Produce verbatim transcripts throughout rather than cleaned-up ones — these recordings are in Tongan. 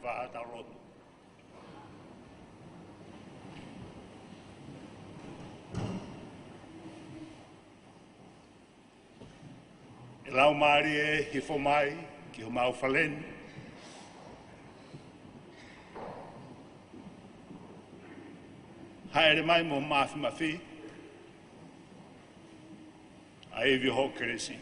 Pea tau lotu. ʻE Laumālie, hifo mai ki homau fale ni. Hāʻele mai mo e māfimafi ʻa e ivi ʻo hoʻo kelesi.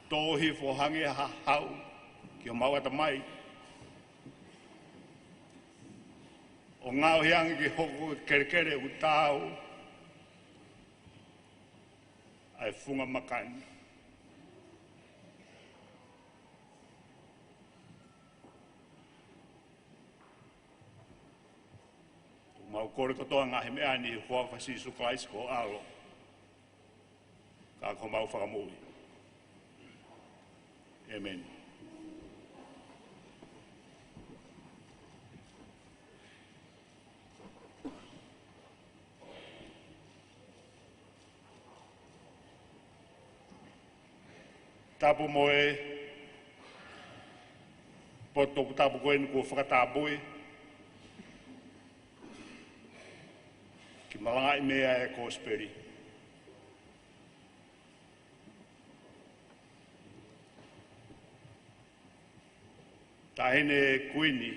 Tō hifo hangē ha hau ki homau ʻatamai, ʻo ngaohi ange ke hoko ko e kelekele ʻoku taau ʻa e funga maka ni. ʻOku mau kole kotoa e ngaahi meʻa ni ʻi he huafa ʻo Sīsū Kalaisi ko ho ʻAlo, ka ko homau Fakamoʻui. ʻĒmeni. Tapu mo e potu toputapu ko eni kuo fakatapui ke malangaʻi mei ai e kosipeli. Taʻahine Kuini,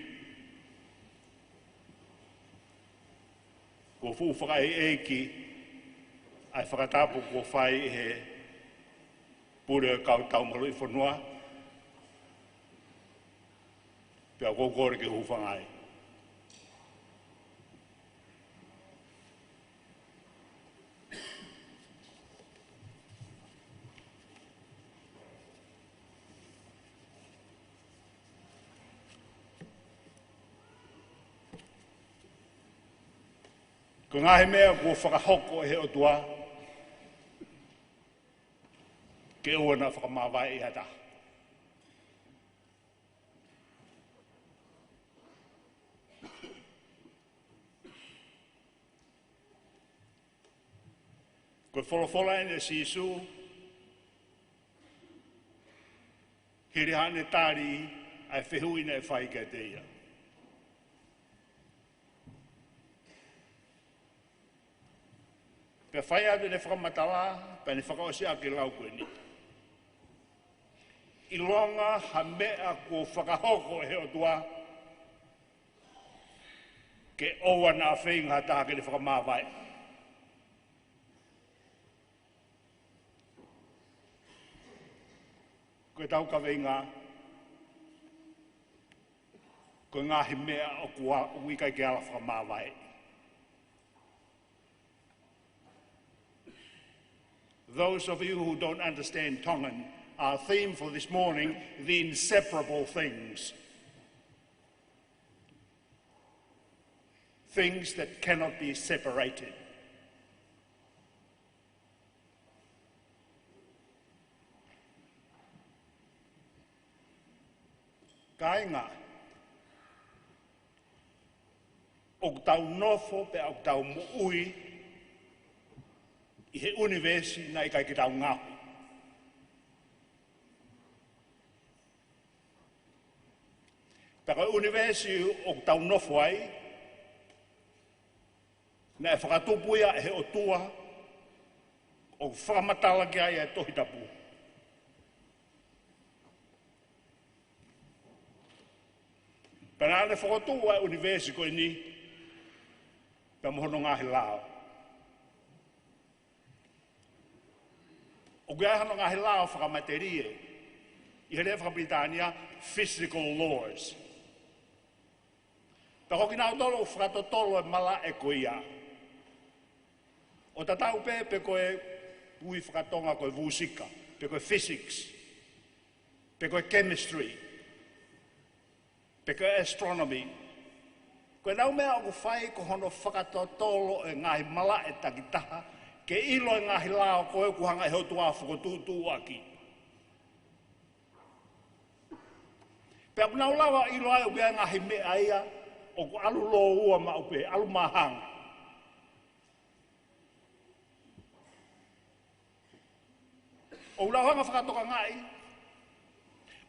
kuo fuʻu fakaʻeiʻeiki ʻa e fakatapu kuo fai ʻe he Pule ʻo e Kau Tau Maluʻi Fonua, pea ʻoku ou kole ke u hūfanga ai. Ko e ngaahi meʻa kuo fakahoko ʻe he ʻOtua ke ʻoua naʻa fakamāvaeʻi ha taha. Ko e folofola eni ʻa Sīsū, hili haʻane tali ʻa e fehuʻi naʻe fai kiate ia. Pea fai atu ʻene fakamatala, pea ne fakaʻosi ʻaki e lau ko eni: ʻIlonga ha meʻa kuo fakahoko ʻe he ʻOtua, ke ʻoua naʻa feinga ha taha ke ne fakamāvaeʻi. Ko ʻetau kaveinga, ko e ngaahi meʻa ʻoku ʻa-, ʻoku ʻikai ke ala fakamāvaeʻi. Those of you who don't understand Tongan, our theme for this morning, the inseparable things. Things that cannot be separated. Kāinga, ʻoku tau nofo pea ʻoku tau moʻui ʻi he ʻunivēsi naʻe ʻikai ke tau ngaohi. Pea ko e ʻunivēsi ʻoku tau nofo ai, naʻe fakatupu ia ʻe he ʻOtua, ʻoku fakamatala ki ai ʻa e Tohi Tapu. Pea naʻa ne fokotuʻu ʻa e ʻunivēsi ko eni, pea mo hono ngaahi lao. ʻOku ʻi ai hano ngaahi lao fakamatelie, ʻi he lea fakapilitānia, physical laws. Pea ko kinautolu ʻoku fakatotolo e malaʻe ko ia, ʻo tatau pē pe ko e ui fakatonga ko e vūsika, pe ko e physics, pe ko e chemistry, pe ko e astronomy. Ko ʻenau meʻa ʻoku fai ko hono fakatotolo e ngaahi malaʻe takitaha, ke ʻilo e ngaahi lao ko ē ʻoku hanga ʻe he ʻOtua ʻo fokotuʻutuʻu ʻaki. Pea ʻoku nau lava ʻo ʻilo ai ʻoku ʻi ai e ngaahi meʻa ia ʻoku ʻalu lōua maʻu pē, ʻalu māhanga. ʻOku lau hanga fakatokangaʻi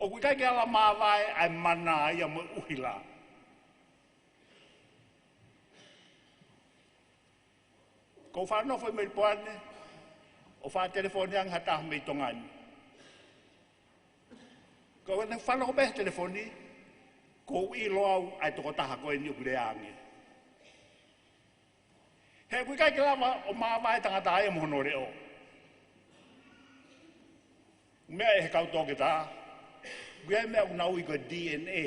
ʻoku ʻikai ke ala māvae ʻa e mana ia mo e ʻuhila. Ko u faʻa nofo ʻi Melipoane, ʻo faʻa telefoni ange ha taha mei Tonga ni. Ko u ne fanongo pē he telefoni, ko u ʻilo au ʻa e tokotaha ko eni ʻoku lea ange. He ʻoku ʻikai ke lava ʻo māvae tangata ia mo hono leʻo. Meʻa ʻe he kau toketā, ʻoku ʻi ai e meʻa ʻoku nau ui ko e D N A.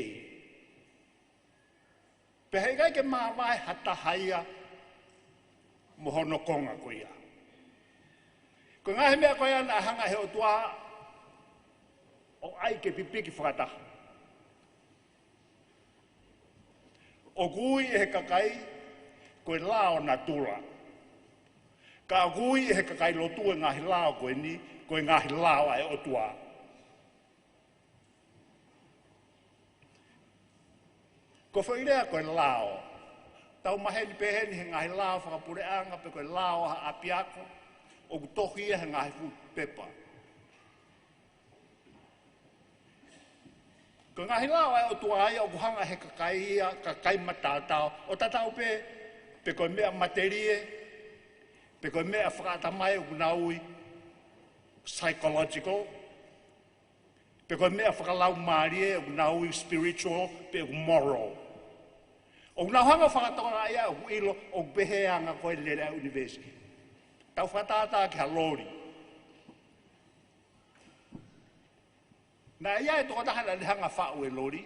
Pea heʻikai ke māvae ha taha ia mo hono konga ko ia. Ko e ngaahi meʻa ko ia naʻe hanga ʻe he ʻOtua ʻo ʻai ke pipiki fakataha. ʻOku ui ʻe he kakai ko e lao natula. Ka ʻoku ui ʻe he kakai lotu e ngaahi lao ko eni, ko e ngaahi lao ʻa e ʻOtua. Ko e foʻi lea ko e lao, tau maheni pehē ni he ngaahi lao fakapuleʻanga pe ko e lao ʻa ha ʻapiako, ʻoku tohi ia he ngaahi fuʻu pepa. Ko e ngaahi lao ʻa e ʻOtua ia ʻoku hanga ʻe he kakai ia, kakai mataotao, ʻo tatau pē, pe ko e meʻa matelie, pe ko e meʻa fakaʻatamai ʻoku nau ui psychological, pe ko e meʻa fakalaumālie ʻoku nau ui spiritual, pe ʻoku moral. ʻOku nau hanga fakatokangaʻi ia ʻoku ʻilo ʻoku pehē anga ko e lele ʻa e ʻunivēsi. Tau fakatātā ki ha loli. Naʻe ʻi ai e tokotaha naʻa ne hanga faʻu e loli.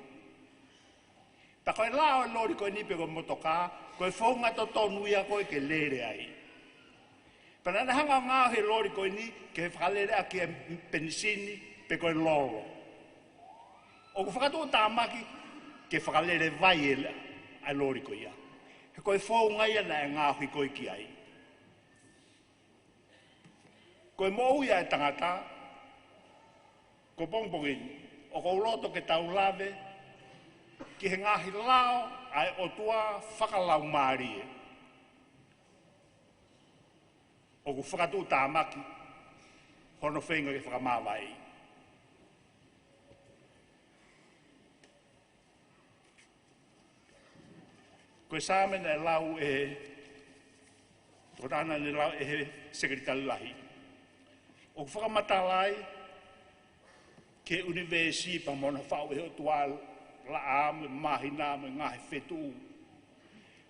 Pea ko e lao e loli ko eni pe ko e motokā, ko e founga totonu ia ko ē ke lele ai. Pea naʻa ne hanga ʻo ngaohi e loli ko eni ke fakaleleʻaki e penisini pe ko e lolo. ʻOku fakatuʻutāmaki ke fakalele vai e la-, ʻa e loli ko ia. He ko e founga ia naʻe ngaohi ko ē ki ai. Ko e moʻui ʻa e tangata, ko e pongipongi ni, ʻoku ou loto ke tau lave ki he ngaahi lao ʻa e ʻOtua fakalaumālie. ʻOku fakatuʻutāmaki hono feinga ke fakamāvaeʻi. Ko e Saame naʻe lau ʻe he, ko e Saame naʻe lau ʻe he Sekelitali Lahi, ʻoku fakamatala ai ki he ʻunivēsi pea mo hono faʻu ʻe he ʻOtua laʻā mo e māhina mo e ngaahi feituʻu.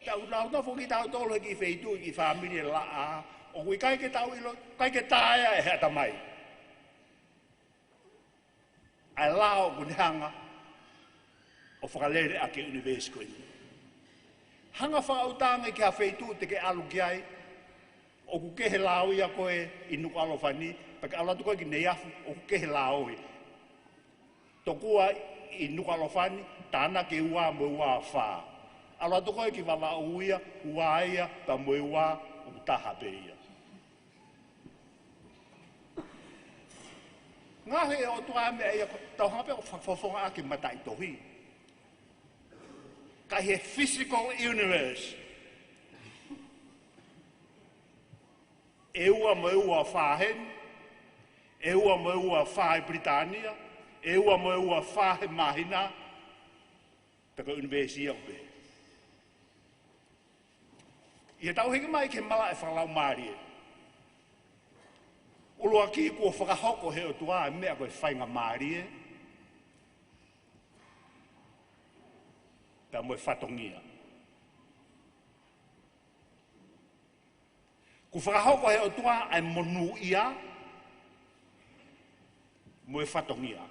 Tau nau tau foki tautolu he kiʻi feituʻu, kiʻi fāmili e laʻā, ʻoku ʻikai ke tau ʻilo, ʻikai ke taea ʻe he ʻatamai ʻa e lao ʻoku ne hanga ʻo fakalele ʻaki e ʻunivēsi ko eni. Hanga fakaʻuta ange ki ha feituʻu te ke ʻalu ki ai, ʻoku kehe lao ia ko ē ʻi Nukuʻalofa ni, pea ke ʻalu atu ko ē ki Neiafu, ʻoku kehe lao ia. Tokua ʻi Nukuʻalofa ni, tānaki ua mo e ua fā. ʻAlu atu ko ē ki Vavaʻu ia, ua ia, pea mo e ua, ʻoku taha pē ia. Ngaohi ʻe he ʻOtua e meʻa ia, ko e tau hanga pē ʻo fakafofongaʻaki e mataʻitohi. Ka ʻi he physical universe, ʻe ua mo e ua fā heni, ʻe ua mo e ua fā ʻi Pilitānia, ʻe ua mo e ua fā he māhina, pea ko e ʻunivēsi ia ʻoku pehē. ʻI heʻetau hiki mai ki he malaʻe fakalaumālie, ʻuluaki kuo fakahoko ʻe he ʻOtua e meʻa ko e faingamālie pea mo e fatongia. Kuo fakahoko ʻe he ʻOtua ʻa e monūʻia mo e fatongia.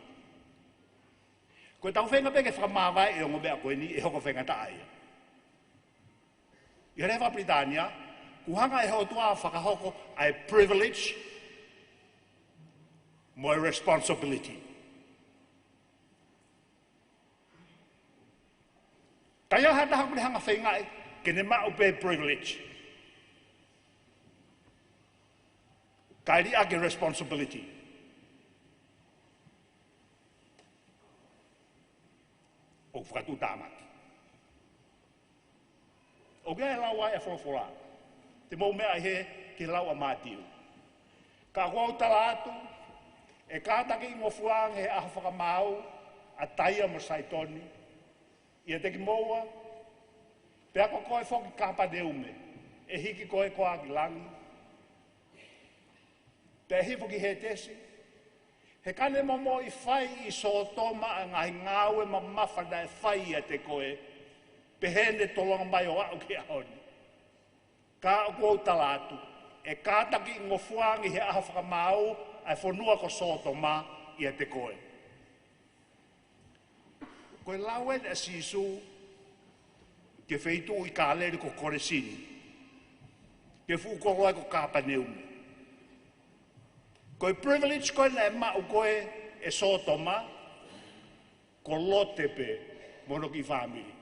Ko ʻetau feinga pē ke fakamāvae e ongo meʻa ko eni, ʻe hoko faingataʻa ia. ʻI he lea faka-Pilitānia, kuo hanga ʻe he ʻOtua ʻo fakahoko ʻa e privilege mo e responsibility. Ka ʻi ai ha taha ʻoku ne hanga feingaʻi ke ne maʻu pē privilege, kae liʻaki e responsibility, ʻoku fakatuʻutāmaki. ʻOku ʻi ai e lau ʻa e folofola. Te mou meʻa ʻi he, ki he lau ʻa Mātiu. Ka ʻoku ou tala atu, ʻE kātakiʻi ngofua ange he ʻaho fakamāu ʻa Taia mo Saitoni ʻiate kimoua, pea ko koe foki Kāpaneume, ʻe hiki koe koā ki langi? Pea hifo ki Hētesi, he ka ne momoʻi fai ʻi Sōtoma ʻa e ngaahi ngāue mamafa naʻe fai ʻiate koe, pehē ne tolonga mai ʻo aʻu ki he ʻaho ni. Ka ʻoku ou tala atu, ʻe kātakiʻi ngofua ange he ʻaho fakamāu ʻa e fonua ko Sōtoma ʻiate koe. Ko e lau eni ʻa Sīsū ki he feituʻu ʻi Kāleli ko Kolesini, ki he fuʻu kolo ai ko Kāpaneume. Ko e privilege ko ē naʻe maʻu ko ē ʻe Sōtoma, ko Lote pē mo hono kiʻi fāmili.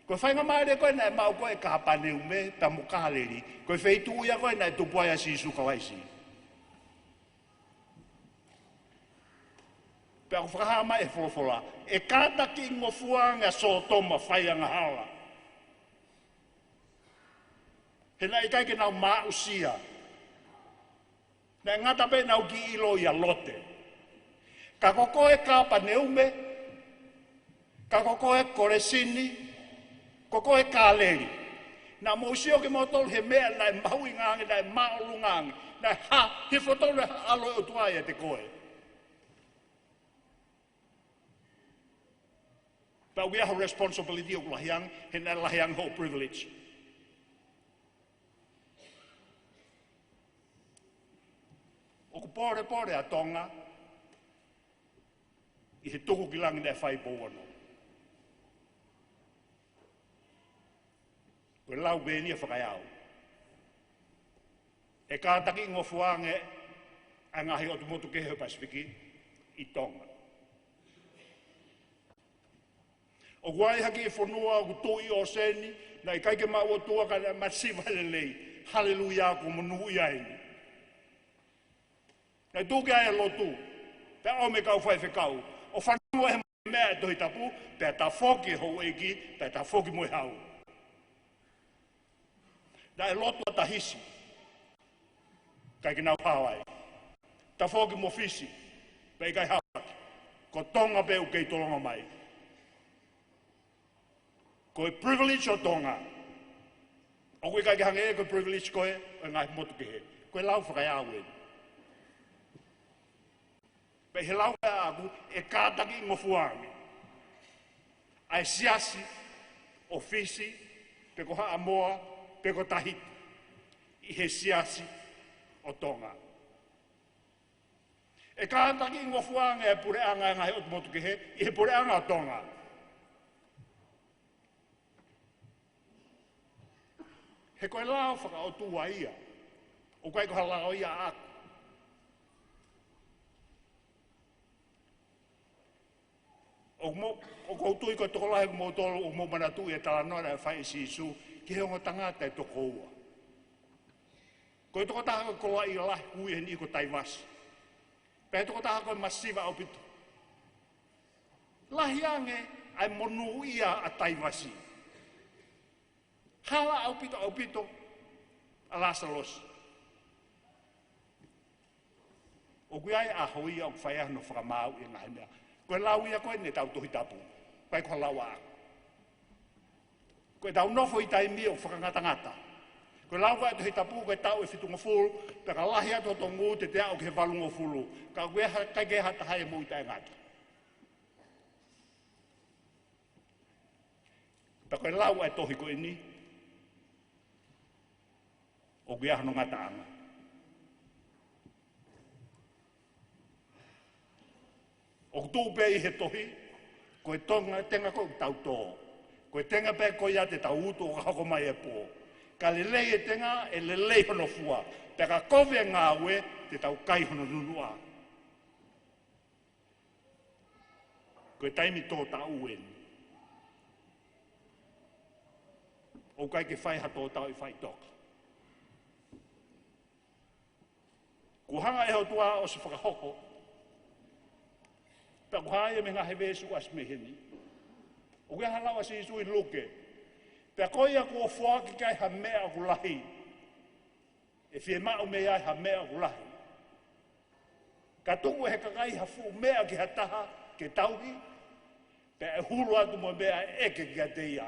Ko e faingamālie ko ē naʻe maʻu ko ē ʻe Kāpaneume pea mo Kāleli, ko e feituʻu ia ko ē naʻe tupu ai ʻa Sīsū Kalaisi. Pea ʻoku fakahā mai ʻe he folofola, ʻe kātakiʻi ngofua ange ʻa Sōtoma fai angahala. He naʻe ʻikai ke nau maʻusia. Naʻe ngata pē ʻenau kiʻi ʻilo ʻia Lote. Ka ko koe Kāpaneume, ka ko koe Kolesini, ko koe Kāleli. Naʻa mou sio kimoutolu he meʻa naʻe mahuʻinga ange, naʻe māʻolunga ange, naʻe hā, hifo tonu e ʻAlo ʻo e ʻOtua ʻiate koe. Pea ʻoku ʻi ai hoʻo responsibility ʻoku lahi ange, he naʻe lahi ange hoʻo privilege. ʻOku pōlepole ʻa Tonga ʻi he tuku ki langi naʻe fai Pouono. Ko e lau pē eni ʻa e fakaeau. ʻE kātakiʻi ngofua ange ʻa e ngaahi ʻotu motu kehe ʻo e Pasifiki ʻi Tonga. ʻOku ʻi ai ha kiʻi fonua ʻoku tuʻu ʻi ʻōseni, naʻe ʻikai ke maʻu ʻOtua ka naʻe masiva lelei. Haleluia, kuo monūʻia eni. Naʻe tuku ai e lotu, pea ʻomi e kau faifekau ʻo fanongo he meʻa ʻa e Tohi Tapu, pea tafoki e houʻeiki, pea tafoki mo e hau. Naʻe lotu ʻa Tahisi, ʻikai ke nau hao ai. Tafoki mo Fisi, pea ʻikai hao ai. Ko Tonga pē ʻoku kei tolonga mai. Ko e privilege ʻo Tonga. ʻOku ʻikai ke hangē ia ko e privilege ko ē ʻo e ngaahi motu kehe. Ko e lau fakaeau eni. Pea ʻi he lau ʻaʻaku, ʻe kātakiʻi ngofua ange ʻa e siasi ʻo Fisi, pe ko Haʻamoa, pe ko Tahiti, ʻi he siasi ʻo Tonga. ʻE kātakiʻi ngofua ange ʻa e puleʻanga ʻo e ngaahi ʻotu motu kehe ʻi he puleʻanga ʻo Tonga. He ko e lao fakaʻotua ia. ʻOku ʻikai ko ha lao ia ʻaʻaku. ʻOku mou, ʻoku ou tui ko e tokolahi ʻo moutolu ʻoku mou manatuʻi e talanoa naʻe fai ʻe Sīsū ki he ongo tangata ʻe toko ua. Ko e tokotaha ko e koloaʻia lahi ʻoku ui heni ko Taivasi. Pea ko e tokotaha ko e masiva ʻaupito. Lahi ange ʻa e monūʻia ʻa Taivasi. Hala ʻaupito, ʻaupito ʻa Lāsalosi. ʻOku ʻi ai e ʻaho ia ʻoku fai ai hono fakamaauʻi e ngaahi meʻa. Ko e lau ia ko eni ʻetau Tohi Tapu. ʻIkai ko ha lau ʻaʻaku. Ko ʻetau nofo ʻi taimi ʻoku fakangatangata. Ko e lau ko ē ʻa e Tohi Tapu, ko e taʻu ʻe fitungofulu, pea ka lahi atu hoto ngū te te aʻu ki he valungofulu. Ka ʻoku ʻikai ke ʻi ai ha taha ia ʻe moʻui taʻengata. Pea ko e lau ʻa e tohi ko eni, ʻoku ʻi ai hono ngataʻanga. ʻOku tuʻu pē ʻi he tohi, ko e tonga, tenga ko ē ʻoku tau tō. Ko e tenga pē ko ia te tau utu ʻo ka hoko mai e pō. Ka lelei e tenga, ʻe lelei hono fua. Pea ka kovi e ngāue, te tau kai hono nunuʻa. Ko e taimi tō taʻu eni. ʻOku ʻikai ke fai ha tō taʻu ʻi faʻitoka. Kuo hanga ʻe he ʻOtua ʻo ʻosi fakahoko. Pea ʻoku hā ia mei he ngaahi veesi ʻoku ʻasi mei heni. ʻOku ʻi ai ha lau ʻa Sīsū ʻi Luke. Pea ko ia kuo foaki ki ai ha meʻa ʻoku lahi. ʻE fiemaʻu mei ai ha meʻa ʻoku lahi. Ka tuku ʻe he kakai ha fuʻu meʻa ki ha taha ke tauhi, pea ʻe hulu atu mo e meʻa ʻe ʻeke kiate ia.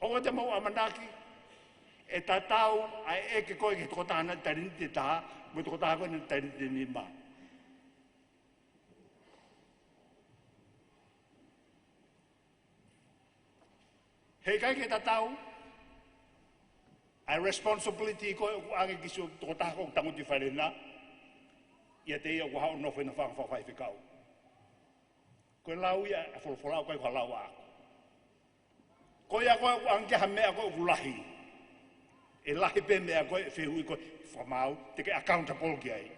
ʻOua te mou ʻamanaki ʻe tatau ʻa e ʻeke ko ē ki he tokotaha naʻe taliniti ʻe taha mo e tokotaha ko ē naʻe taliniti ʻe nima. He ʻikai ke tatau ʻa e responsibility ko ē ʻoku ʻoange ki he tokotaha ko ē ʻoku tangutu ʻi fale na ʻiate ia ʻoku haʻu ʻo nofo ʻi he fanga faʻahi fekau. Ko e lau ia ʻa e folofola, ʻoku ʻikai ko ha lau ʻaʻaku. Ko ia ko ē ʻoku ʻoange ki ai ha meʻa ko ē ʻoku lahi, ʻe lahi pē meʻa ko ē ʻe fehuʻi ko ē, fakamaau, te ke accountable ki ai.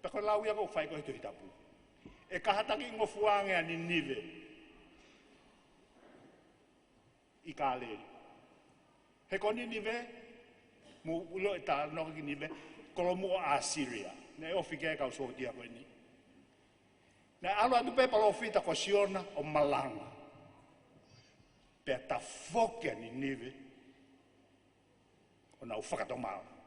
Pea ko e lau ia ʻoku fai ko ē he Tohi Tapu. ʻE kahataki ngofua ange ʻa Ninive ʻi Kāleli. He ko Ninive, mou ʻilo e talanoa ki Ninive, kolomuʻa ʻo ʻAsīlia. Naʻe ofi ki ai e kau sōtia ko eni. Naʻe ʻalu atu pē palōfita ko Siona ʻo malanga. Pea tafoki ʻa Ninive ʻo nau fakatomala.